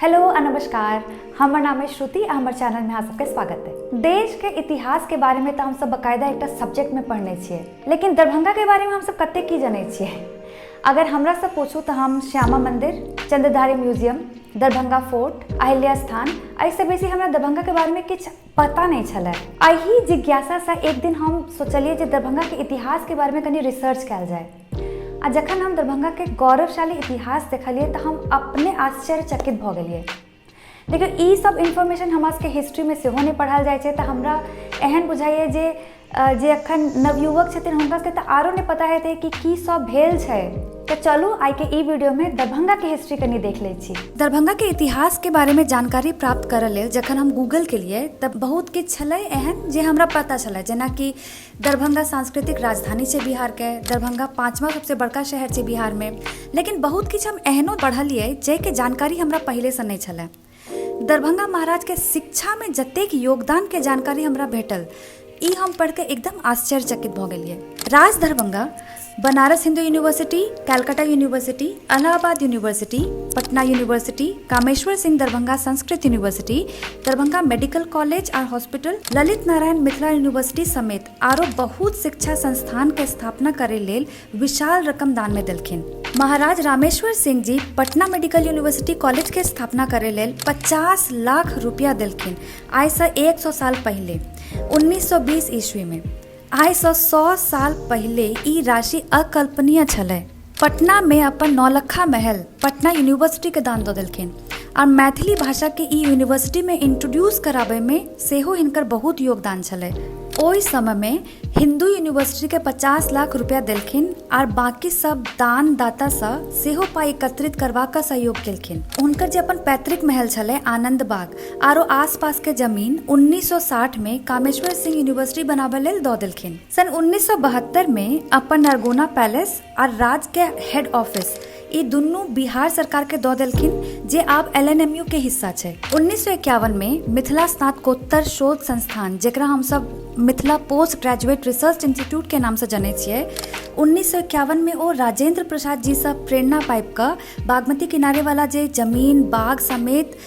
Hello आ नमस्कार, हमर नाम है श्रुति आ हमर चैनल में अहाँ सबके स्वागत है। देश के इतिहास के बारे में तो हम सब बकायदा एकटा सब्जेक्ट में पढ़ने छियै, लेकिन दरभंगा के बारे में हम सब कते की जनै छियै। अगर हमरा से पूछू तो हम श्यामा मंदिर, चंद्रधारी म्यूजियम, दरभंगा फोर्ट, अहिल्या स्थान, एहिसँ बेसी हमरा दरभंगा के बारे में किछु पता नहीं छलै। एहि जिज्ञासा से एक दिन हम सोचलियै जे दरभंगा के इतिहास के बारे में कनि रिसर्च कयल जाय। आ जखन हम दरभंगा के गौरवशाली इतिहास देखलियै तऽ हम अपने आश्चर्यचकित भऽ गेलियै। देखियौ, ई सब इन्फॉर्मेशन हमरा सबके हिस्ट्रीमे सेहो नहि पढ़ायल जाइ छै, तऽ हमरा एहन बुझाइए जे जे अखन नवयुवक छथिन हुनका सबके तऽ आरो नहि पता हेतै कि की सब भेल छै। तऽ चलू आइके ई वीडियोमे दरभंगाके हिस्ट्री कनि देख लै छी। दरभंगाके इतिहासके बारेमे जानकारी प्राप्त करऽ लेल जखन हम गूगल केलियै तऽ बहुत किछु छलै एहन जे हमरा पता छलै, जेनाकि दरभंगा सांस्कृतिक राजधानी छै बिहारके, दरभंगा पाँचवा सबसँ बड़का शहर छै बिहारमे, लेकिन बहुत किछु हम एहनो पढ़लियै जाहिके जानकारी हमरा पहिलेसँ नहि छलै। दरभंगा महाराजके शिक्षामे जतेक योगदानके जानकारी हमरा भेटल, ई हम पढ़िकऽ एकदम आश्चर्यचकित भऽ गेलियै। Raj Darbhanga Banaras Hindu university, Calcutta university, Allahabad university, Patna university, Kameshwar Singh Darbhanga Sanskrit university, Darbhanga medical college R hospital, Lalit Narayan Mithila university समेत आरो बहुत शिक्षा संस्थान के स्थापना करे लेल विशाल रकम दान में देलखिन। महाराज Rameshwar Singh ji Patna medical university college के स्थापना करे लेल 50 लाख रुपया देलखिन आइ से 100 साल पहिले 1920 ईस्वी में। आइसँ 100 साल पहिले ई राशि अकल्पनीय छलै। पटनामे अपन नौलखा महल पटना यूनिवर्सिटीके दान दऽ देलखिन आर मैथिली भाषाके ई यूनिवर्सिटीमे इंट्रोड्यूस कराबैमे सेहो हिनकर बहुत योगदान छलै। ओहि समयमे हिन्दू यूनिवर्सिटीके 50 लाख रुपया देलखिन आर बाकी सब दानदातासँ सेहो पाइ एकत्रित करबाक सहयोग केलखिन। हुनकर जे अपन पैतृक महल छलै आनन्द बाग आरो आसपास के जमीन 1960 में कामेश्वर सिंह यूनिवर्सिटी बनाबय लेल दऽ देलखिन। सन 1972 में अपन नरगोना पैलेस आर राज के हेड ऑफिस ई दुनू बिहार सरकार के दऽ देलखिन जे आब एलएनएमयू के हिस्सा छै। 1951 में मिथिला स्नातकोत्तर शोध संस्थान, जेकरा हमसब Mithila post graduate research institute के नाम से जनै छियै, 1951 में ओ राजेंद्र प्रसाद जी सँ प्रेरणा पाबि कऽ बागमती किनारे वाला जे जमीन बाग समेत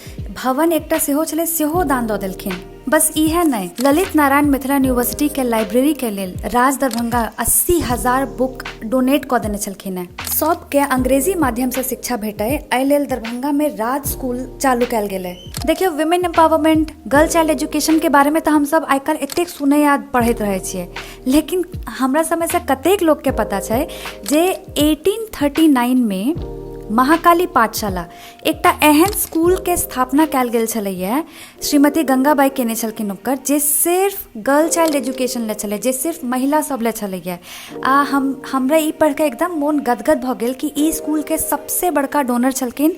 भवन एकटा सेहो छलै सेहो दान दऽ देलखिन। बस इएह नहि, ललित नारायण मिथिला यूनिवर्सिटी के लाइब्रेरी के लेल राज दरभंगा 80,000 बुक डोनेट कऽ देने छलखिन हेँ। सबके अंग्रेजी माध्यम से शिक्षा भेटै एहि लेल दरभंगा में राज स्कूल चालू कयल गेलै। देखियौ, women empowerment, girl child education के बारे में तऽ हमसब आइ काल्हि एतेक सुनै आ पढ़ैत रहै छियै, लेकिन हमरा समय से कतेक लोकके पता छै जे 1839 में महाकाली पाठशाला एकटा एहन स्कूलके स्थापना कयल गेल छलैए, श्रीमती गंगाबाई केने छलखिन ओकर, जे सिर्फ गर्ल चाइल्ड एजुकेशन लए छलै, जे सिर्फ महिला सब लए छलैए। आ हमरा ई पढ़िकऽ एकदम मोन गदगद भऽ गेल कि ई स्कूलके सबसँ बड़का डोनर छलखिन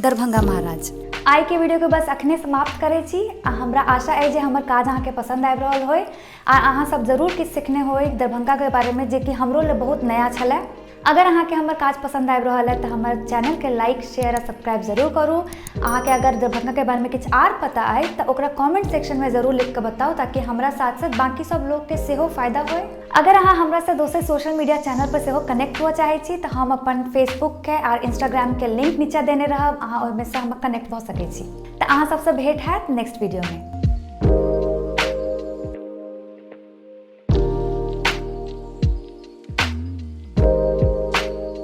दरभंगा महाराज। आइके वीडियोके बस अखने समाप्त करै छी आ हमरा आशा अइ जे हमर काज अहाँके पसन्द आबि रहल होय आ अहाँ सब जरूर किछु सिखने होइ दरभंगाके बारेमे, जे कि हमरो लेल बहुत नया छलै। अगर अहाँके हमर काज पसन्द आबि रहल है तऽ हमर चैनलके लाइक, शेयर आ सब्सक्राइब जरूर करू। अहाँके अगर दरभंगाके बारेमे किछु आर पता अइ तऽ ओकरा कमेंट सेक्शनमे जरूर लिख कऽ बताउ, ताकि हमरा साथ साथ बाकी सब लोकके सेहो फायदा होय। अगर अहाँ हमरासँ दोसर सोशल मीडिया चैनल पर सेहो कनेक्ट हुअ चाहै छी तऽ हम अपन फेसबुकके आर इंस्टाग्रामके लिंक नीचा देने रहब, अहाँ ओहिमे से हम कनेक्ट भऽ सकै छी। तऽ अहाँ सबसँ भेंट हैत नेक्स्ट वीडियोमे।